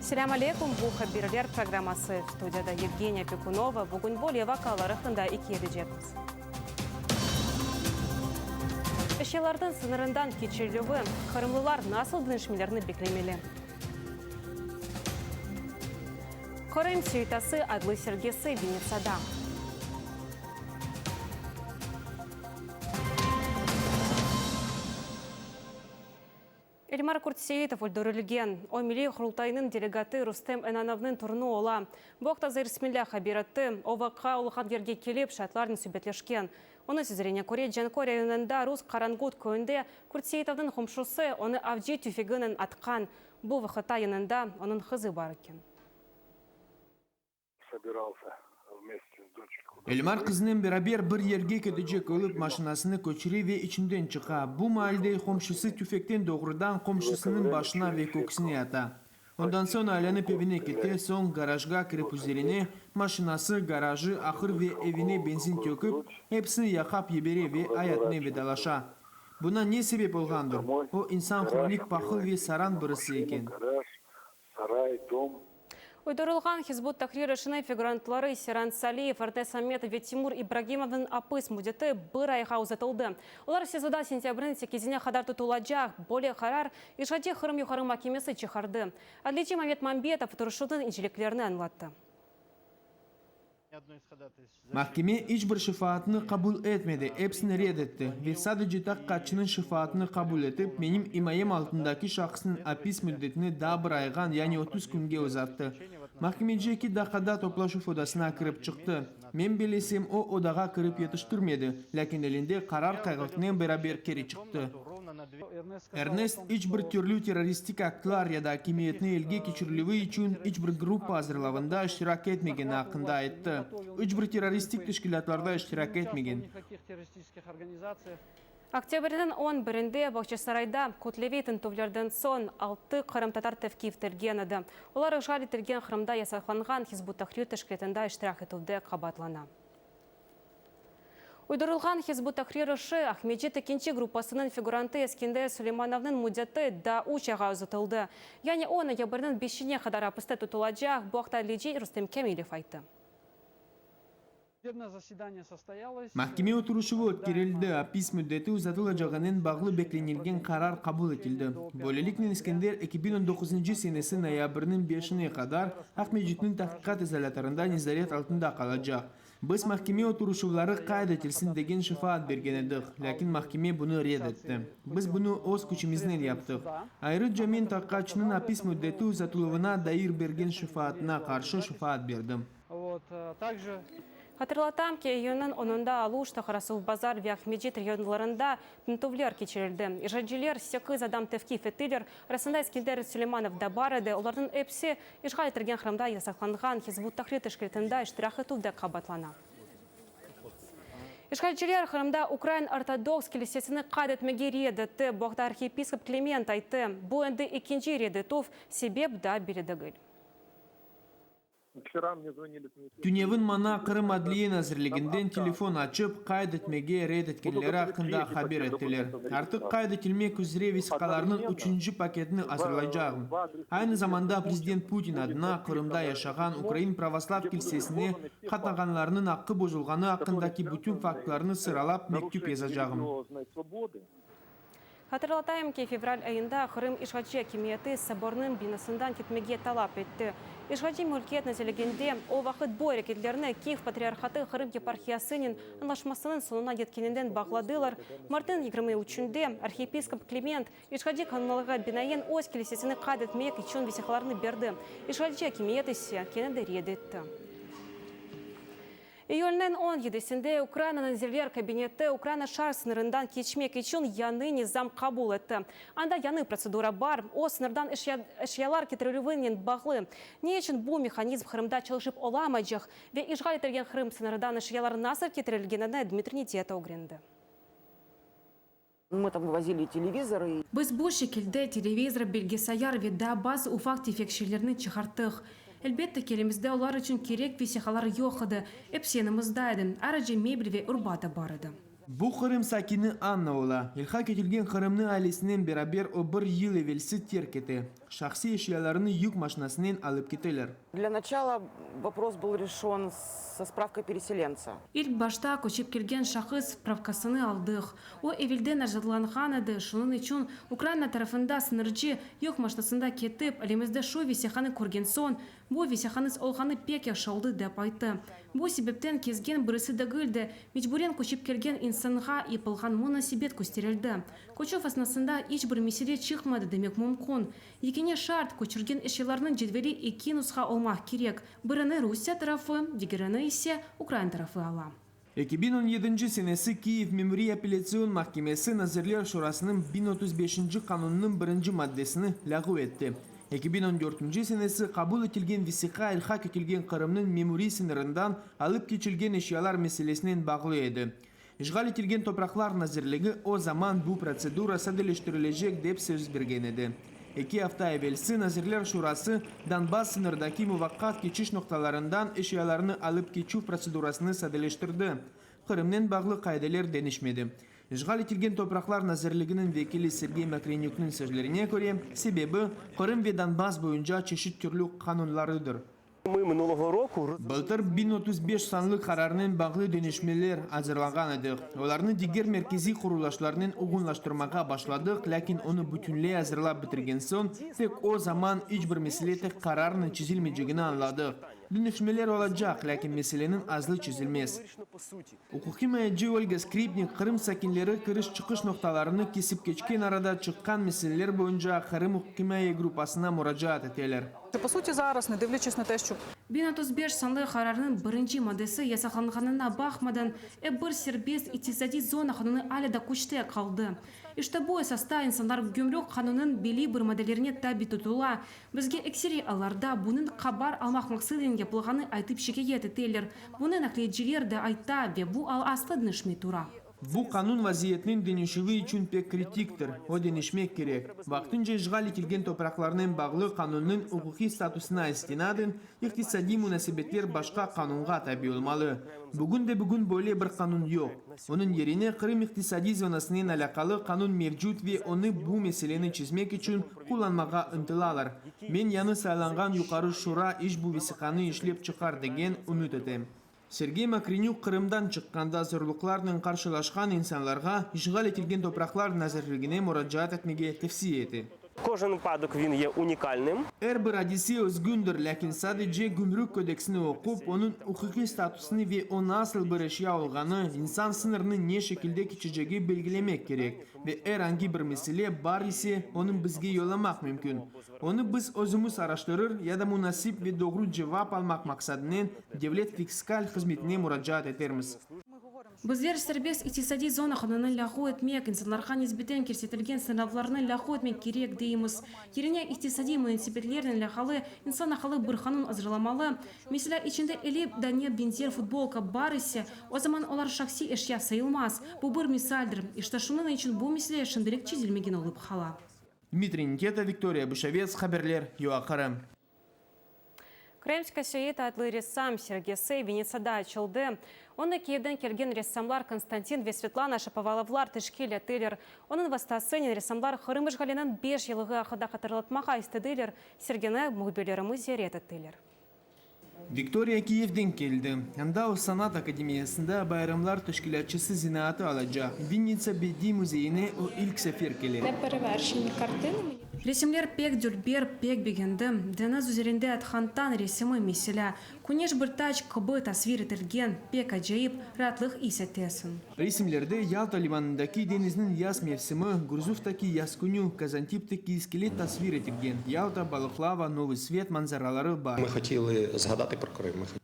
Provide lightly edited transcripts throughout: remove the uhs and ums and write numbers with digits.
Selâm aleykum, bu Haberler programması. Studiyada Yevgeniya Pekunova. Bugün böyle vaqialar aqqında ikâye etecekmiz. Eşyalarnıñ sıñırından keçirilüvi, qırımlılar nasıl deñişmelerni beklemeli? Qırım süitası adlı sergisi Vinnitsada. Elmar Kurtseitov öldürilgen. O, Milliy Qurultaynıñ delegatı Rustem Enanovnıñ torunı ola. Bu aqta Zair Smilâ haber etti. O, vaqia olğan yerge kelip, şaatlarnen subetleşken. Onıñ sözlerine köre, Canköy rayonında Rus Qarangut köyünde Kurtseitovnıñ qomşusı onı avcı tüfeginen atqan. Bu vaqıtta yanında onıñ qızı bar eken. Elmar qızınen beraber bir yerge ketecek olıp, maşinasını köçüre ve içinden çıqa. Bu maalde qomşusı tüfekten doğrudan qomşusınıñ başına ve köksüne ata. Ondan soñ aylanıp evine kete, soñ garajğa kirip üzerine, maşinası, garajı, ahır ve evine benzin tökip, episini yaqap yibere ve ayatına vedalaşa. Buna ne sebep olğandır? O insan hronik pahıl ve saran birisi eken. Uydurılğan Hizb ut-Tahrir işiniñ figurantları Seyran Saliyev, Ernes Ametov ve Timur İbragimovnıñ apis müddeti bir ayğa uzatıldı. Olar SİZOda sentâbrniñ sekizine qadar tutulacaq. Böyle qarar işğalci Qırım Yuqarı mahkemesi çıqardı. Adliyeci Mamet Mambetov oturışuvnıñ inceliklerini añlattı. Mahkeme iç bir şefaatnı qabul etmedi, episini red etti ve sadece taqiqatçınıñ şefaatını qabul etip, menim imayem altındaki şahısnıñ apis müddetini daa bir ayğan, yani 30 künge uzattı. Mahkemeci eki daqqada toplaşuv odasına kirip çıqtı. Men bellesem, o, odağa kirip yetiştirmedi, lâkin elinde qarar kâğıtınen beraber keri çıqtı. Ernest iç bir türlü terroristik aktlar ya da akimiyetni elge keçirilüvi içün iç bir gruppa azırlavında iştirak etmegeni aqqında ayttı. İç bir terroristik teşkilâtlarda iştirak etmegen. Oktâbrniñ on birinde Bağçasarayda kütleviy tintüvlerden soñ altı qırımtatar tevqif etilgen edi. Olar işğal etilgen Qırımda yasaqlanğan Hizb ut-Tahrir teşkilâtında iştirak etüvde qabaatlana. Uydurılğan Hizb ut-Tahrir işi Aqmescit ekinci gruppasınıñ figurantı Eskender Suleymanovnıñ müddeti daa üç ayğa uzatıldı. Yani o, noyabrniñ beşine qadar apiste tutulacaq, bu aqta adliyeci Rustem Kâmilev ayttı. Mahkeme oturışuvı ötkerildi, apis müddeti uzatılacağınen bağlı beklenilgen qarar qabul etildi. Böyleliknen Eskender 2019 senesi noyabrniñ beşine qadar Aqmescitniñ tahqiqat izolâtorında nezaret altında qalacaq. Biz mahkeme oturışuvları qayd etilsin degen şefaat bergen edik, lâkin mahkeme bunı red etti. Biz bunı öz küçümiznen yaptıq. Ayrıca men taqiqatçınıñ apis müddeti uzatıluvına dair bergen şefaatına qarşı şefaat berdim. Hatırlatam ki, iyünniñ onunda Aluşta, Qarasuvbazar ve Aqmescit rayonlarında tintüvler keçirildi. İşğalciler sekiz adam tevqif ettiler, arasında Eskender Suleymanov da bar edi. Olarnıñ episi işğal etilgen Qırımda yasaqlanğan Hizb ut-Tahrir teşkilâtında iştirak etüvde qabaatlana. İşğalciler Qırımda Ukrain Ortodoks kilisesini qayd etmege red etti. Bu aqta arhiyepiskop Kliment ayttı. Bu endi ekinci red etüv, sebep daa belli degil. Tünevin maña Qırım Adliye nazirliginden telefon açıp, qayd etmege red etkenleri aqqında haber ettiler. Artıq qayd etilmek üzre vesiqalarnıñ üçünci paketini azırlaycağım. Aynı zamanda prezident Putin adına Qırımda yaşağan Ukrain pravoslav kilsesine qatnağanlarnıñ aqqı bozulğanı aqqındaki bütün faktlarnı sıralap mektüp yazacağım. Hatırlatayım ki, fevral ayında Qırım işğalci akimiyeti sobornıñ binasından ketmege talap etti. İşğalci mülkiyet nazirliginde o vaqıt bu areketlerni Kiyev patriarhatı Qırım yeparhiyasınen añlaşmasınıñ soñuna yetkeninden bağladılar. Martnıñ 23-nde arhiyepiskop Kliment işğalci qanunlarğa binaen öz kilisesini qayd etmek içün vesiqalarnı berdi, işğalci akimiyet ise kene de red etti. İyülniñ on yedisinde Ukraina Nazirler Kabineti Ukraina şarq sıñırından keçmek içün yañı nizam qabul etti. Anda yañı protsedura bar, o, sıñırdan eşyalar ketirilüvinen bağlı. Ne içün bu mehanizm Qırımda çalışıp olamaycaq ve işğal etilgen Qırım sıñırından eşyalar nasıl ketirilgenini Dmitriy Niteta ögrendi. Biz bu şekilde televizor, bilgisayar ve daa bazı ufaq-tefek şeylerni çıqarttıq. Elbette ki, elimizde olar içün kerek vesiqalar yoq edi, episi yanımızda edi, ayrıca mebel ve urba da bar edi. Bu Qırım sakini Anna ola. İlhaq etilgen Qırımnı ailesinen beraber o bir yıl evelsi terk ete. Şahsiy eşyalarını yük maşinasınen alıp keteler. Для начала вопрос был решен со справкой переселенца. İlk başta köçip kelgen şahıs spravkasını aldıq. O, evelden azırlanğan edi, şunıñ içün Ukraina tarafında sıñırcı yük maşinasında ketip, elimizde şu vesiqanı körgen soñ, bu vesiqañız olğanı pek yahşı oldı, dep ayttı. Bu sebepten kezgen birisi degil de, mecburen köçip kelgen insanğa yapılğan munasebet kösterildi. Köçüv esnasında iç bir mesele çıqmadı demek mümkün. Yekâne şart, köçürgen eşyalarnıñ cedveli eki nusha olmaq kerek, birini Rusiye tarafı, digerini ise ukrain tarafı ala. 2017 senesi Kiyev memuriy apellâtsion mahkemesi Nazirler Şurasınıñ 1035-nci qanunınıñ birinci maddesini lâğu etti. 2014-nci senesi qabul etilgen vesiqa ilhaq etilgen Qırımnıñ memuriy sıñırından alıp keçilgen eşyalar meselesinen bağlı edi. İşğal etilgen topraqlar nazirligi o zaman bu protsedura sadeleştirilecek dep söz bergen edi. Eki afta evelsi Nazirler Şurası Donbass sıñırdaki muvaqqat keçiş noqtalarından eşyalarnı alıp keçüv protsedurasını sadeleştirdi. Qırımnen bağlı qaideler deñişmedi. İşğal etilgen topraqlar nazirliginiñ vekili Sergey Makrenükniñ sözlerine köre, sebebi, Qırım ve Donbass boyunca çeşit türlü qanunlarıdır. Bıltır 1035 sanlı qararnen bağlı deñişmeler azırlağan edik. Olarnı diger merkeziy qurulaşlarnen uyğunlaştırmağa başladıq, lâkin onı bütünley azırlap bitirgen soñ, tek o zaman iç bir mesele tek qararnen çezilmeycegini añladıq. Deñişmeler olacaq, lâkin meseleniñ aslı çezilmez. Uquqimayeci Olga Skripnik Qırım sakinleri kiriş-çıqış noqtalarını kesip keçken arada çıqqan meseleler boyunca Qırım uquqimaye gruppasına muracaat eteler. 1035 sanlı qararnıñ birinci maddesi yasaqlanğanına baqmadan, ep bir serbest iqtisadiy zona qanunı alâ da küçte qaldı. İşte bu esasta insanlar gümrük qanunınıñ belli bir maddelerine tabi tutula, Bizge ekseriy allarda bunıñ qabar almaq maqsadınen yapılğanı aytıp şikâyet eteler. Bunı naqliyetciler de ayta ve bu al aslı deñişmey tura. Bu qanun vaziyetniñ deñişüvi içün pek kritiktir, o deñişmek kerek. Vaqtınca işğal etilgen topraqlarnen bağlı qanunnıñ uquqiy statusına istinaden iqtisadiy munasebetler başqa qanunğa tabi olmalı. Bugün de bugün böyle bir qanun yoq. Onıñ yerine Qırım iqtisadiy zonasınen alâqalı qanun mevcut ve onı bu meseleni çezmek içün qullanmağa ıntılalar. Men yañı saylanğan Yuqarı Şura işbu vesiqanı işlep çıqar degen ümüt etem. Sergey Makrinük Qırımdan çıqqanda zorluqlarnen qarşılaşqan insanlarğa işğal etilgen topraqlar nazirligine muracaat etmege tevsiye ete. Kojen vıpadok vin ye unikalnım. Er bir adise özgündir, lâkin sadece Gümrük kodeksini oqup, onıñ uquqiy statusını ve o nasıl bir eşya olğanı, insan sıñırnı ne şekilde keçecegi belgilemek kerek. Ve er angi bir mesele bar ise, onı bizge yollamaq mümkün. Onı biz özümiz araştırır ya da munasip ve doğru cevap almaq maqsadınen Devlet fiskal hızmetine muracaat etermiz. Bizler serbest iqtisadiy zona qanunını lâğu etmek, insanlarğa nisbeten kirsetilgen sıñırlavlarnı lâğu etmek kerek, deymiz. Yerine iqtisadiy munasebetlernen alâqalı insan aqıllı bir qanun azırlamalı. Meselâ, içinde 50 dane beñzer futbolka bar ise, o zaman olar şahsiy eşya sayılmaz. Bu bir misaldir. İşte şunıñ içün bu mesele şimdilik çezilmegen olıp qala. Dmitriy Nikita, Viktoriya Bışovets, haberler, UA Qırım. Krımska süita adlı ressam sergisi Vinnitsada açıldı. Onı Kiyevden kelgen ressamlar Konstantin ve Svetlana Şapovalovlar teşkil ettiler. Onıñ vastasınen ressamlar Qırım işğaliniñ beş yıllığı aqqında hatırlatmağa istediler. Sergini mühbirlerimiz ziyaret ettiler. Viktoriya Kiyevden keldi. Anda o Sanat akademiyasında bayramlar teşkilâtçısı zenaatı alacaq. Vinnitsa bediy müzeyine o ilk sefer kele. Resimler pek dülber, pek begendim. Deñiz üzerinde atqan tañ resimi, meselâ, küneş bir tac kibi tasvir etilgen, pek acayip, raatlıq is etesiñ. Resimlerde Yalta limanındaki deñizniñ yaz mevsimi, Gurzuftaki yaz künü, Kazantipteki iskelet tasvir etilgen, Yalta, Balıqlava, Novıy Svet manzaraları bar.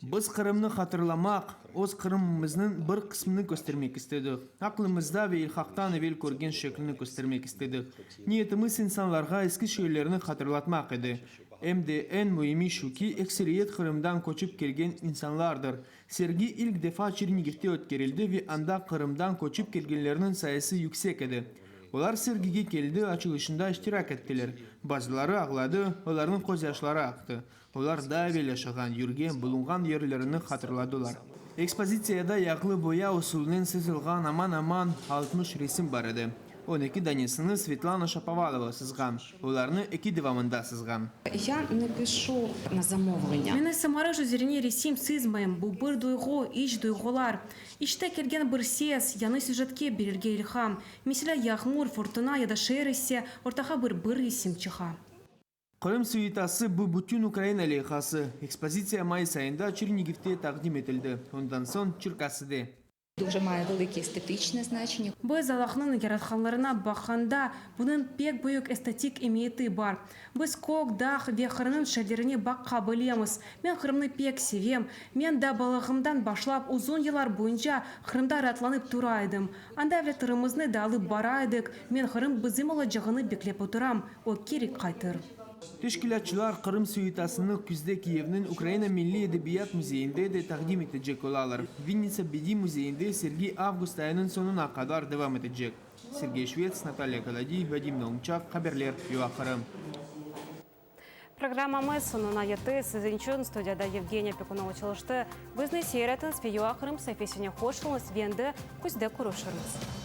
Biz Qırımnı hatırlamaq, öz Qırımımıznıñ bir qısmını köstermek istedik. Aqlımızda ve ilhaqtan evel körgen şeklini köstermek istedik. Niyetimiz insanlarğa eski şeylerni hatırlatmaq edi. Em de eñ müimi şu ki, ekseriyet Qırımdan köçip kelgen insanlardır. Sergi ilk defa Çernigivte ötkerildi ve anda Qırımdan köçip kelgenlerniñ sayısı yüksek edi. Olar sergige keldi, açılışında iştirak ettiler. Bazıları ağladı, olarnıñ közyaşları aqtı. Olar daa evel yaşağan, yürgen, bulunğan yerlerini hatırladılar. Ekspozitsiyada yağlı boya usulınen sızılğan aman-aman 60 resim bar edi. 12 danesini Svetlana Şapovalova sızğan. Olarnı eki devamında sızğan. Ya ne pişu na zamovlenya. Men sımarış üzerine resim sızmayım, bu bir duyğu, iç duyğular. İçte kelgen bir ses, yañı süjetke berilge ilham. Meselâ, yağmur, furtuna ya da şeer ise, ortağa bir bir resim çıqa. Qırım süitası bu bütün Ukraina leyhası. Ekspozitsiya mayıs ayında Çernigivte taqdim etildi, ondan soñ Çerkasıde. Дуже maya velike estetiçne znaçenya. Biz Allahnıñ yaratqanlarına baqqanda, bunıñ pek büyük estetik emiyeti bar. Biz kök, dağ ve Qırımnıñ şeerlerine baqa bilemiz. Men Qırımnı pek sevem. Men daa balalığımdan başlap uzun yıllar boyunca Qırımda raatlanıp tura edim. Anda evlâtlarımıznı da alıp bara edik. Men Qırım bizim olacağını beklep oturam. O keri qaytır. Teşkilâtçılar Qırım süitasını küzde Kiyevniñ Ukraina Milliy edebiyat müzeyinde de taqdim etecek olalar. Vinnitsa bediy müzeyinde sergi avgust ayınıñ soñuna qadar devam etecek. Sergey Şvets, Natalya Kolodiy, Vadim Naumçak, haberler, UA Qırım. Programmamız soñuna yetti. Siziñ içün studiyada Yevgeniya Pekunova çalıştı. Bizni seyir etiñiz ve UA Qırım saifesine qoşulıñız ve endi küzde körüşirmiz.